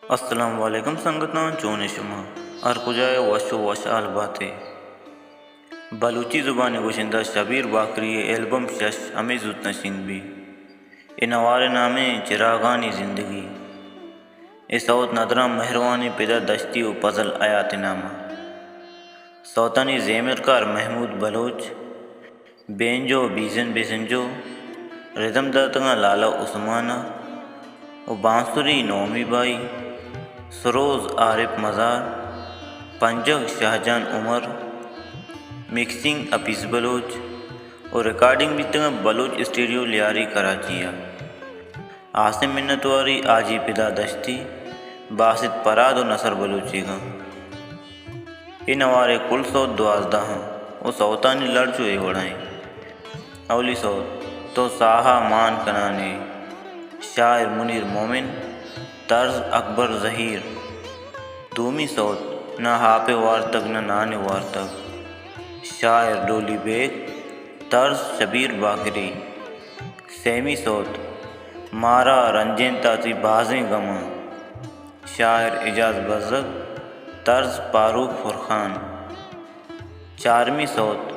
السلام علیکم سنگتاں، چون اِت شما؟ ہر کجا ئے وش ءُ وشحال بات ئے۔ بلوچی زبان ءِ گشندہ شبیر باقری ءِ البم شش ہمے زوت نشنگ بیت۔ اے نوار ءِ نام اِنت چراگانی زندگی۔ اے سوت ندراں مہروانیں پدا دشتی ءُ پزل حیات ءِ نام ءَ۔ سوتانی زیمرکار محمود بلوچ، بینجو بیزن بزنجو، ردم داتگاں لالا عثمان ءَ ءُ بانسری نومی بائی، سروز عارف مزار، پنجگ شاہجان عمر، مکسنگ حفیظ بلوچ ءُ ریکارڈنگ بیتگاں بلوچ اسٹوڈیو لیاری کراچی ءَ۔ ہاسیں منتواری حاجی پدا دشتی، باسط پراد ءُ نصر بلوچیگاں۔ اے نوار ءِ کل سوت دوازدہ اَنت ءُ سوتانی لڑ چو اے وڑ ءَ اِنت۔ اولی سوت، تو ساہ ءَ مان کنان ئے، شاعر منیر مومن، طرز اکبر زہیر۔ دومی سوت، نہ آپ ءَ وارتگ نہ نان ءَ وارتگ، شاعر ڈولی بیگ، طرز شبیر باقری۔ سیمی سوت، مارا رنجینتا تئی بازیں گماں، شاعر اعجاز بزگ، طرز فاروق فرخان۔ چارمی سوت،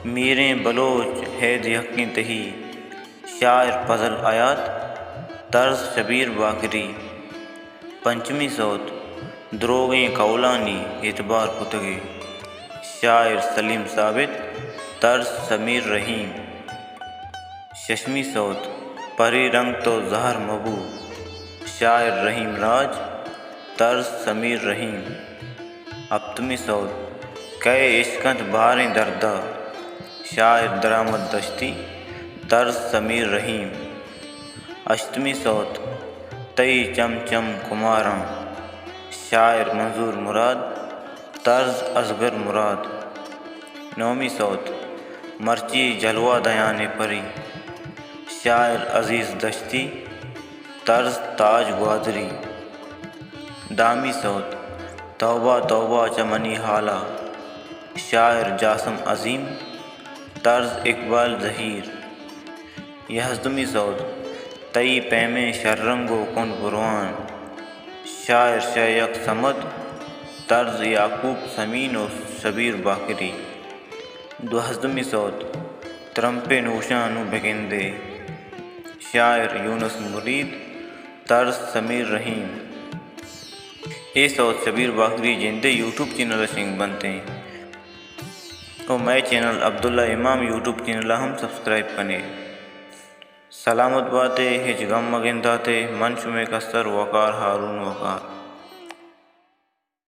میریں بلوچ ہید یکیں تہی، شاعر فضل حیات، طرز شبیر باقری۔ پنچمی سوت، دروگیں قولانی اعتبار کتگے، شاعر سلیم ثابت، طرز سمیر رحیم۔ ششمی سوت، پری رنگ تو زہر مبو، شاعر رحیم راج، طرز سمیر رحیم۔ ہپتمی سوت، کئے اشکنت باریں دردا، شاعر درآمد دشتی، طرز سمیر رحیم۔ ہشتمی سوت، تئی چم چم کماراں، شاعر منظور مراد، طرز اصغر مراد۔ نومی سوت، مرچی جلوہ دیان ءِ پری، شاعر عزیز دشتی، طرز تاج گوادری۔ دہمی سوت، توبہ توبہ چہ منی حالا، شاعر جاسم عظیم، طرز اقبال زہیر۔ یازدمی سوت، تئی پیمیں شررنگ ءُ کن بروان، شاعر شہ یک صمد، طرز یعقوب سمین ءُ شبیر باقری۔ دوازدمی سوت، ترمپے نوشاں نوں بگندے، شاعر یونس مرید، طرز سمیر رحیم۔ اے سوت شبیر باقری جند ءِ یوٹیوب چینل ءَ شنگ بنت ایں۔ ءُ مئے چینل عبداللہ امام یوٹیوب چینل ءَ ہم سبسکرائب کن ئے۔ سلامت بات ئے، ہچ گم مہ گندات ئے، من شمئے کستر وقار ہارون وقار۔